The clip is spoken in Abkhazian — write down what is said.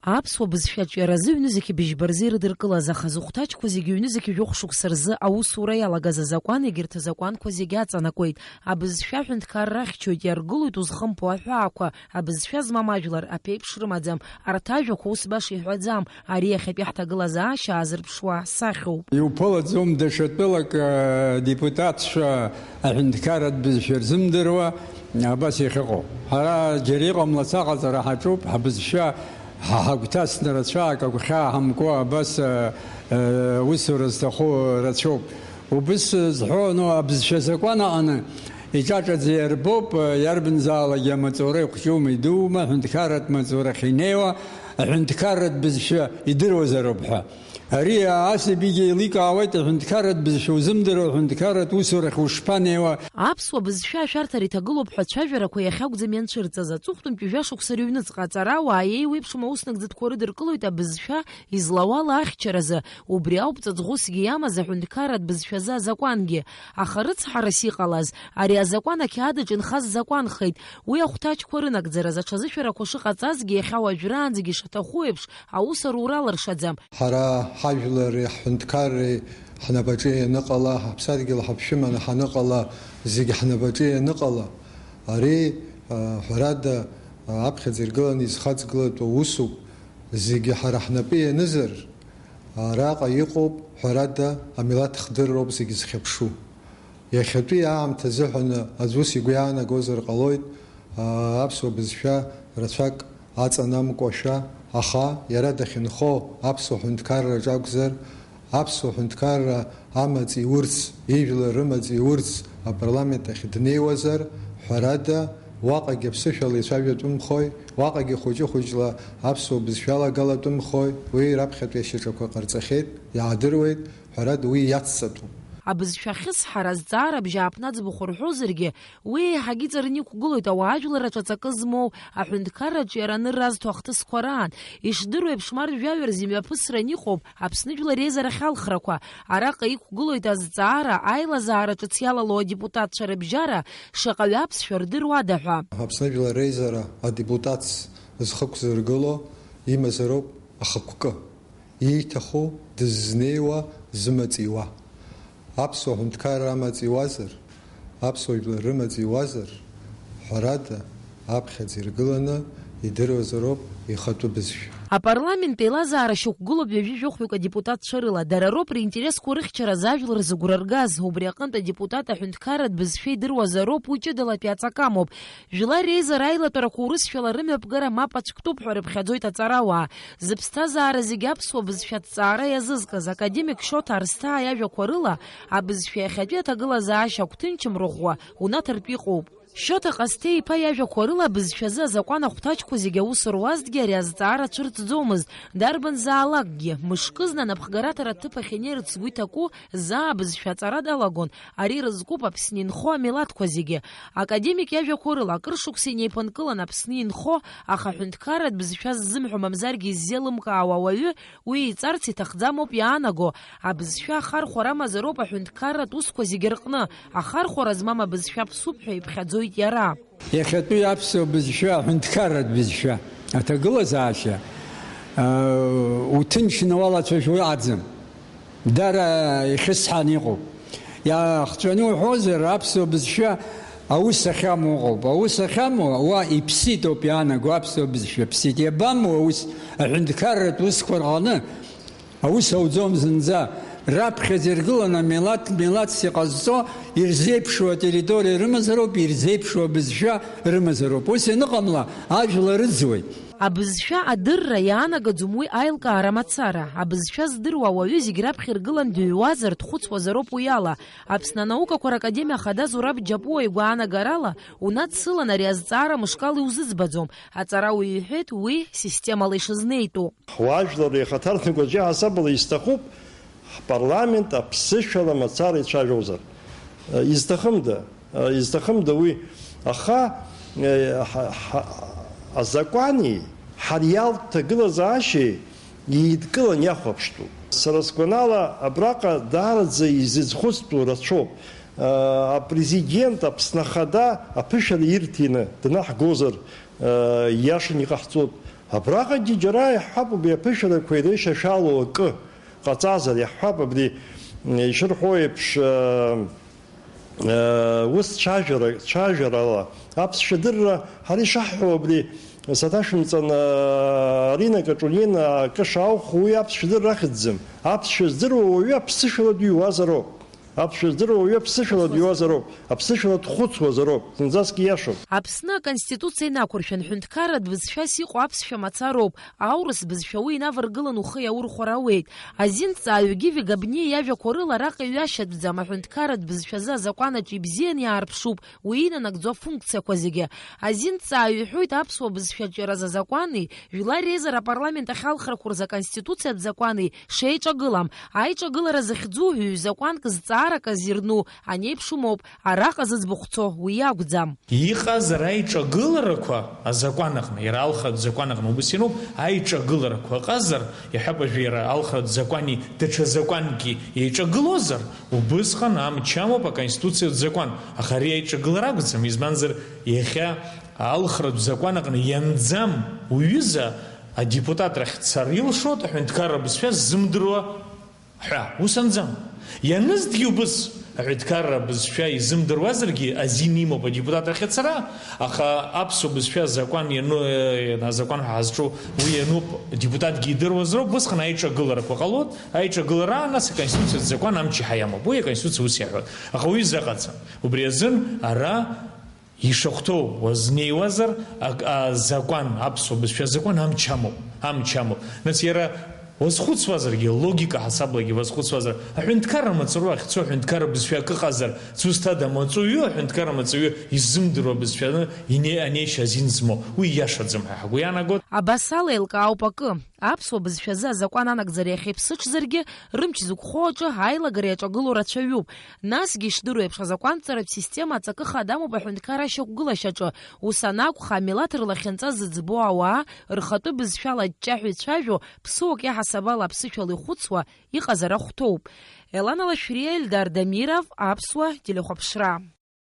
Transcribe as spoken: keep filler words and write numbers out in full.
Аԥсуа бызшәа аҿиаразы ҩнызқьи быжьба рзы ирыдыркылаз, аха зыхәҭаҷқәа зегьы ҩнызқьи жәохә шықәса рзы аусура иалагаз азакәан, егьырҭ азакәанқәа зегьы аҵанакуеит. Абызшәа аҳәынҭқарра ахьчоит, иаргылоит узхымԥо аҳәаақәа, абызшәа змам ажәлар аԥеиԥш рымаӡам. Арҭ ажәақәа ус баша иҳәаӡам, ари иахьатәи ҳҭагылазаашьа аазырԥшуа сахьоуп. Иуԥылаӡом даҽа тәылак, э, депутатцәа аҳәынҭқарратә бызшәа рзымдыруа абас иахьыҟоу. Ҳара џьара иҟамлац аҟаҵара ҳаҿуп, ҳбызшәа ҳа-, ҳагәҭасны рацәак агәхьаа ҳамкуа абас, э, э, усура зҭаху рацәоуп. Убыс зҳәо, ну, абызшәа азакәан аҟны иҿаҿаӡа иарбоуп, э, иарбанзаалакгьы амаҵура ихәҷума, идуума, аҳәынҭқарратә маҵурахь инеиуа, аҳәынҭқарратә бызшәа идыруазароуп ҳәа. Ари асабигьы еиликаауеит, аҳәынҭқарратә бызшәа узымдыруа, аҳәынҭқарратә усурахь ушԥанеиуа? Аԥсуа бызшәа ашәарҭара иҭагылоуп ҳәа ацәажәарақәа иахьакәӡам ианцәырҵыз, аҵыхәтәантәи жәа шықәса рыҩныҵҟа аҵарауаа еиуеиԥшым аус нагӡатәқәа рыдыркылоит абызшәа излауала ахьчаразы, убри ауп ҵаҵӷәысгьы иамаз аҳәынҭқарратә бызшәазы азакәангьы. Аха рыцҳарас иҟалаз, ари азакәан ақьаад аҿы инхаз закәанхеит, уи ахәҭаҷқәа рынагӡараз аҽазышәарақәа шыҟаҵазгьы, иахьа уажәраанӡагьы ишаҭаху еиԥш, аус арура алыршаӡам. Ҳара ҳажәлари ҳҳәынҭқарреи ҳнапаҿы ианыҟала, ҳаԥсадгьыл ҳаԥшәыманы ҳаныҟала, зегь ҳнапаҿы ианыҟала, ари, а, ҳәарада, а, аԥхьаӡа иргыланы изхаҵгылатәу усуп, зегьы ҳара ҳнапы ианызар, араҟа иҟоуп, ҳәарада, амилаҭ хдырроуп зегь зхьыԥшу. Иахьатәи аамҭа азыҳәаны аӡә ус игәы иаанагозар ҟалоит, аа, аԥсуа бызшәа рацәак аҵанамкуашәа, аха иара дахьынхо аԥсуа ҳәынҭқарраҿ акәзар, аԥсуа ҳәынҭқарра амаҵ иурц, ижәлар рымаҵ иурц апарламент ахь днеиуазар, ҳәарада, уаҟагьы аԥсышәала ицәажәатәымхои, уаҟагьы хәыҷы-хәыҷла аԥсуа бызшәа алагалатәымхои, уи раԥхьатәи ашьаҿақәа ҟарҵахьеит, иаадыруеит, ҳәарада, уи иацҵатәуп. Абызшәа ахьысҳара азҵаара абжьааԥны аӡбахә рҳәозаргьы, уи еиҳагьы иҵарны иқәгылоит ауаажәлар аҿы аҵакы змоу, аҳәынҭқарраҿы иара анырра азҭо ахҭысқәа раан. Ишдыру еиԥш, март жәаҩа рзы имҩаԥысран иҟоуп Аԥсны Жәлар Реизара ахьалхрақәа. Араҟа иқәгылоит азҵаара, аилазаара ҿыц иалало адепутатцәа рыбжьара шаҟаҩы аԥсшәа рдыруада ҳәа. Аԥсны Жәлар Реизара адепутатс зхықәзыргыло имазароуп ахықәкы. Ииҭаху дыззнеиуа зымаҵ иуа. Аԥсуа ҳәынҭқарра амаҵ иуазар, аԥсуа жәлар рымаҵ иуазар, ҳәарада, аԥхьаӡа иргыланы идыруазароуп ихатәы бызшәа. Апарламент еилазаара шьақәгылоуп ҩажәи жәохәҩык адепутатцәа рыла. Дара роуп ринтересқәа рыхьчаразы ажәлар зыгәра ргаз. Убри аҟынтә адепутат аҳәынҭқарратә бызшәа идыруазароуп, уи ҷыдалатәи аҵакы амоуп. Жәлар реизара аилатәарақәа урысшәала рымҩаԥгара мап ацәктәуп ҳәа рыԥхьаӡоит аҵарауаа. Зыԥсҭазаара зегьы аԥсуа бызшәа аҭҵаара иазызкыз академик Шьоҭа Арсҭаа иажәақәа рыла, абызшәа иахьатәи аҭагылазаашьа агәҭынчым рыӷәӷәа унаҭартә иҟоуп. Шьоҭа Ҟасҭеи-иԥа иажәақәа рыла, абызшәазы азакәан ахәҭаҷқәа зегьы аус руазҭгьы ари азҵаара цәырҵӡомызт, дарбанзаалакгьы. Мышкызны анапхгараҭара аҭыԥ ахь инеирц згәы иҭаку заа абызшәа аҵара далагон, ари рызкуп Аԥсны инхо амилаҭқәа зегьы. Академик иажәақәа рыла, акыр шықәса инеиԥынкылан Аԥсны инхо, аха аҳәынҭқарратә бызшәа ззымҳәо мамзаргьы иззеилымкаауа ауаҩы уи иҵарц иҭахӡам ауп иаанаго. Абызшәа ахархәара амазароуп аҳәынҭқарратә усқәа зегьы рҟны, ахархәара змам абызшәа ԥсуп ҳәа иԥхьаӡоит иара. Иахьатәи аԥсуа бызшәа, аҳәынҭқарратә бызшәа аҭагылазаашьа, аа, уҭынчны уалацәажәо аӡам. Дара ихьысҳаны иҟоуп. Иаахҵәаны уҳәозар, аԥсуа бызшәа аус ахьамоу ыҟоуп. Аус ахьамоу, уа иԥсит ауп иаанаго, аԥсуа бызшәа ԥсит. Иабамоу аус аҳәынҭқарратә усқәа рҟны? Аус ауӡом зынӡа. Раԥхьаӡа иргыланы милаҭ, милаҭс иҟазҵо, ирзеиԥшу атерриториа рымазароуп, ирзеиԥшу абызшәа рымазароуп. Ус ианыҟамла, ажәлар рыӡуеит. Абызшәа адырра иаанагаӡом уи аилкаара мацара. Абызшәа здыруа ауаҩы зегь раԥхьа иргылан дыҩуазар, дхәыцуазароуп уи ала. Аԥсны анаукақәа ракадемиа ахада Зураб Џьапуа игәаанагарала, унадсылан ари азҵаара мышкала иузыӡбаӡом. Аҵарауаҩ иҳәеит уи системала ишызнеитәу. Ҳуаажәлар реихаҭарнакқәа аҿы иаҳасабала исҭахуп, ҳпарламент аԥсышәала мацара ицәажәозар. Изҭахымда? Изҭахымда уи? Аха, ҳа, ҳа, азакәани ҳариалтә ҭагылазаашьеи еидкылан иахәаԥштәуп. Сара сгәанала, абраҟа даараӡа изызхәыцтәу рацәоуп. Апрезидент, Аԥсны Ахада аԥышәара ирҭины днаҳгозар, иашан иҟаҳҵоит. Абраҟагьы џьара иаҳҳәап, убри аԥышәарақәа иреишьашәалоу акы ҟаҵазар, иаҳҳәап, абри, м, ишырҳәо еиԥш, э, э, ус цәажәара, цәажәарала аԥсшәа дырра, ҳара ишаҳҳәо абри саҭашәымҵан, э, Арина Каҿулина акы шаухо, уи аԥсшәа дырра ахьӡӡам. Аԥсшәа здыруа уаҩы аԥсышәала дыҩуазароуп. Аԥсшәа здыруа уаҩы аԥсышәала дыҩуазароуп, аԥсышәала дхәыцуазароуп, зынӡаск ииашоуп. Аԥсны Аконституциа инақәыршәан, ҳәынҭқарратә бызшәас иҟоу аԥсшәа мацароуп, аурыс бызшәа уи инаваргылан ухы иаурхәар ауеит. Азинҵааҩ Гиви Габниа иажәақәа рыла араҟа иҩашьатәӡам, аҳәынҭқарратә бызшәазы азакәан аҿы ибзианы иаарԥшуп уи инанагӡо афункциақәа зегьы. Азинҵааҩ иҳәоит аԥсуа бызшәаҿиаразы азакәани, Жәлар реизара апарламент ахь алхрақәа рзы аконституциатә закәани шеиҿагылам, аиҿагылара захьӡу ҩ-закәанк зҵаарак азирну анеиԥшумоуп, араҟа зыӡбахә цо уи иакәӡам. Иҟазар аиҿагыларақәа азакәан аҟны, иара алхратә закәан аҟны убыс иануп, аиҿагыларақәа ыҟазар, иаҳҳәап, уажәы иара алхратә закәани даҽа закәанки еиҿагылозар, убысҟан амч амоуп аконституциатә закәан, аха ари аиҿагылара акәӡам, избанзар, иахьа алхратә закәан аҟны ианӡам уҩыза адепутат рахь дцар илшоит аҳәынҭқарра бызшәа ззымдыруа ҳәа. Ус анӡам. Ианызҭгьы убыс, аҳәынҭқарра бызшәа изымдыруазаргьы азин имоуп адепутат рахь ацара, аха аԥсуа бызшәа азакәан иану-, э, азакәан ҳәа ҳазҿу уи иануп, адепутатгьы идыруазароуп, убысҟан аиҿагыларақәа ҟалоит, аиҿагылара, нас аконституциатә закәан амч иаҳа иамоуп. Уи аконституциа ус иаҳәоит. Аха уи изыҟаҵам. Убри азын ара ишахәҭоу уазнеиуазар, ак-, азакәан, аԥсуа бызшәа азакәан амч амоуп, амч амоуп. Нас иара уазхәыцуазаргьы, логика ҳасаблагьы уазхәыцуазар, аҳәынҭқарра маҵура ахьцо аҳәынҭқарра бызшәа акы ыҟазар, зусҭада амаҵуҩы, аҳәынҭқарра маҵуҩы иззымдыруа бызшәаны ине-, анеишьа азин змоу, уи ииашаӡам ҳәа ҳгәы иаанагоит. Абас ала еилкаауп акы, аԥсуа бызшәазы азакәан анагӡара иахьеиԥсыҽзаргьы, рымч зықәхо аҿы аилагара иаҿагылоу рацәаҩуп. Насгьы ишдыру еиԥш, азакәанҵаратә система аҵакы хадамоуп аҳәынҭқарра ашьақәгылашьаҿы. Ус анакәха, амилаҭ рлахьынҵа зыӡбо ауаа, рхатәы бызшәала аҷҷаҳәа ицәажәо, ԥсыуак иаҳасабала аԥсышәала ихәыцуа, иҟазар ахәҭоуп. Елана Лашәриа, Ельдар Дамиров, Аԥсуа телехәаԥшра.